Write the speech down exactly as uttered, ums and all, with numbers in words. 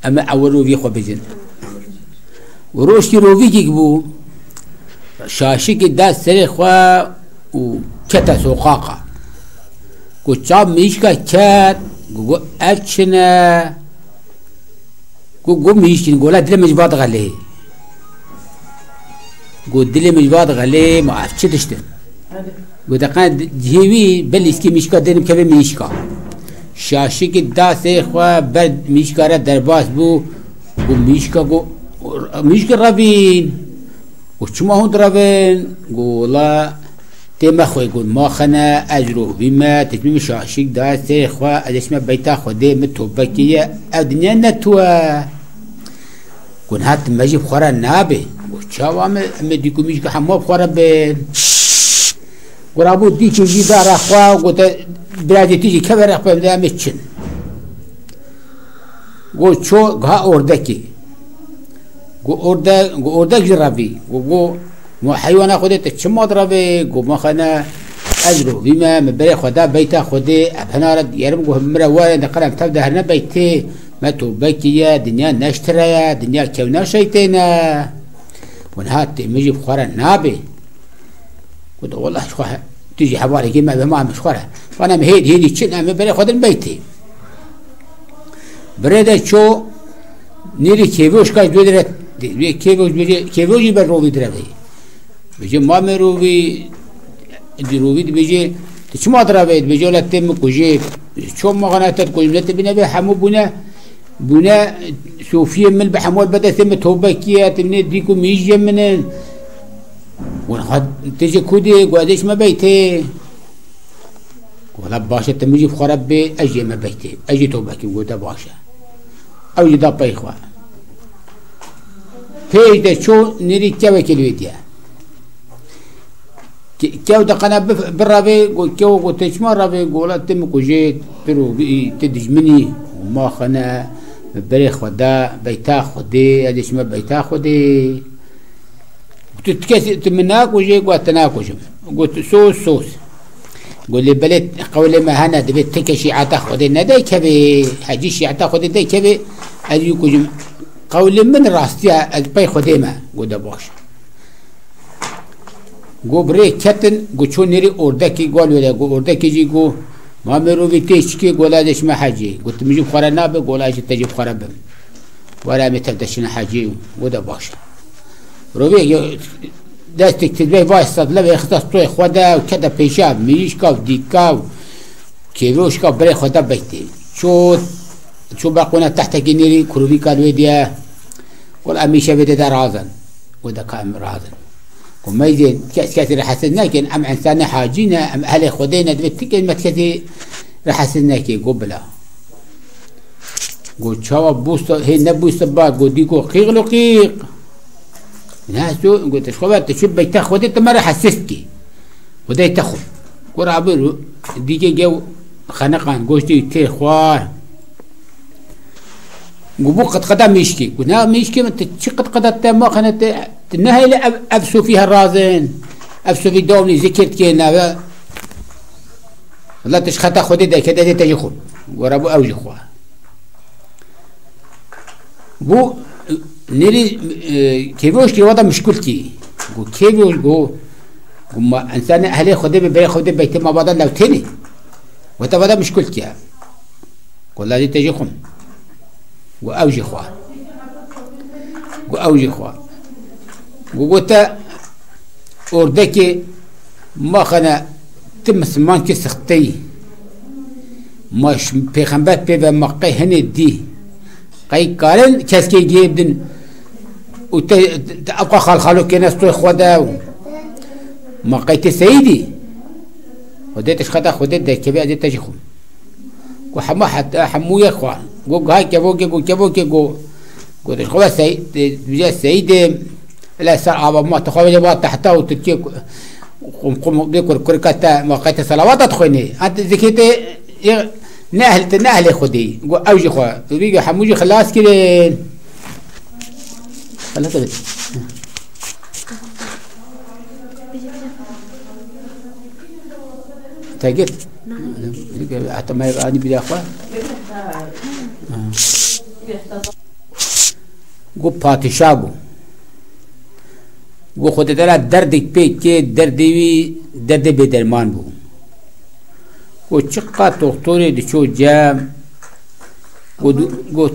Em ê ew rovî xwe bicin. Û rojkî rovîkî bû, şaşikî da serê xwe û kete soqaqa. Ku çav mirîşka ket, ku got, "Ev çi ne?" Ku got, "Mirîşkî ne." Gola dilê min ji va dixelê. Got, "Dilê min ji va dixelê, ma ev çi tişt in?" Got, "Deqe cihê wî belî îskê mirîşka dênim keve mirîşka." Şaşikî da serê xwe ber mirîşka re derbas bû. Got, "Mirîşka," got, "mirîşkî revîn." Got, "Çima hûn direvin?" Got, "Wela tê me xwe," got, "ma xene, ez ji rovî me, tiştî min şaşik daye serê xwe, ez ê çime beyta Xwedê, min tobe kiriye, ev dinya ne tu e." Got, "Niha tu me jî bi xwe re nabê." Got, "Çawa me, em ê dîk û mirîşka hemû bi xwe re bin?" Got, "Rabû dîkê jî da re xwe, got, te biracê tu jî keve re xwe, em ê çin." Got, ço giha ordekê. Got, orde-, got, ordek jî revî. Got, got, "Ma heywana Xwedê, te çima direvê?" Got, "Ma xene, ez rovî me, min berê xwe da beyta Xwedê, ev hina re diyerim, got, min re were, de qelem tev de herne beytê, me tobe kiriye, dinya ne ji tire ye, dinya kewna şeytê ne. Got, niha tê min jî bi xwe re nabê." Got, "Wela ji xwe he-, tu jî hevalekî me be, ma em ji xwe re. Van em hêdî hêdî çin, em ê berê xwe din beytê." Birê de ço nêrî kêvoşka ji wê dire, wê kêvoş dibêje, kêvoş jî ber rovî direvê. Dibêje, "Ma me rovî, di rovî," dibêje, "Tu çima direvê?" Dibêje, "Wela tê min kujê." "Ço ma xana te dikujim, ne tu bîne vê hemû bûne, bûne sofiyê min bi hemû be destê min tobe kiye, tu bîne dîk û mîjiyê min in." Got, "Xwe tê ji ku dê?" Got, "Ez ê çime beytê." Got, "Wela baş e, tu min jî bi xwe re bê, ez jî me beytê, ez jî tobe kim." Got, "De baş e." Ew jî da pey xwe. Pêş de ço nêrî kevekê li wê diye. Ke-, kew diqene bif-, birevê, got, kew got, "Te çima revê?" Got, "Wela tu min kujê, tu rovî, tu dijminî, ma xene, berê xwe da, beyta Xwedê, ez ê çime beyta Xwedê." Got, "Tu, tu kes, tu min nakujê?" Got, "Te nakujim." Got, "Soz, soz." Got, "Lê belê qewlê me hene, divê tike şîeta Xwedê nedeykevê, hecî şîeta Xwedê deykevê, ez wî kujim. Qewlê min rastiye, ez pey Xwedê me." Got, "De baş." Got, bi rê ketin, got, çû nêrî ordekî got, wele got, ordekî jî got, "Ma mirovî tê çikê?" Got, "La ez ê çime hecê." Got, "Tu min jî bi xwe re nabe?" Got, "La ez jî te jî bi xwe re bim. Were em ê tev de çine hecê." Got, "De baş e." Rovê destek tilbey vay sedle ve xista stoyê xwe de û kete pêşa mirîşka û dîka û kêvoşka berê xwe de beytê. Çû, çû berqûna tehtekî nêrî kurovîka li wê diye. Got, "Em îşevê de, de razin." Got, "De ka em razin." Ku meyzên kes kesî re hesed nekin, em însanê hacî ne, em ehlê Xwedê ne, divê tikên me ti kesî re hesed nekê. Got, "Bila." Got, "Çawa bû se-, hê nebû seba?" Got, "Dîko qîql û qîq." Ne, tu, got, "Tu ji xwe ve, tu çi beyta Xwedê, tu me re hesed kî. Xwedê te xwe." Got, "Rabî ru-, dîkê gew xeniqan, goştê tê xwar." Got, "Bû qitqida mişkî." Got, "Ne mişkî min, tu çi qitqida te ma xene te, tu neheyle ev, ev sofî her razin. Ev sofî dawmî zikir dikê nave. Wela tu ji xeta Xwedê derkete dê te jî xwe." Got, "Bû ew jî xwe." Bû nêrî, e, kêvoşkî wada mişkul kî. Got, "Kêvoş," got, got, "ma însanê ehlê Xwedê be, berê Xwedê beytê ma vada lewtênê." Wata vada mişkul kî. Got, "La dê te jî xwim." Got, "Ew jî xwe." Got, "Ew jî xwe." Got, "Got te ordekê ma xene ti mislimankî sixteyî. Ma ş-, pêxember pê ve ma qey hinê dî. Qey karin keskê gê bidin û te, te ewqa xalxalo kêne stoy xwe de û ma qey tê seyîdî. Xwedê te ji xeta Xwedê derkeve ez ê te jî xwim." Got, "Hema heta hemû yek xwar." Got, "Gay kevokê, got, kevokê, got." Got, "Xwe sey-, dibêje seyîdê, ele ser ava ma, tu xwe bêje ba tehta û Tirkiyê ku-, qum, qum, bê kur, kurika te, ma qey te selawata dixwînê. Ent zikê te, ê, ne ehl, te ne ehlê Xwedê." Got, "Ew jî xwe." Got, "Hemû jî xilas kirin." Xelas e. Te girt? Heta me anî bîra xwe. Ha. Got, padîşah bû. Got, Xwedê Teala derdek pê kê, derdê wî derdê bêderman bû. Got, çiqas doktorê diçû cem, got, got,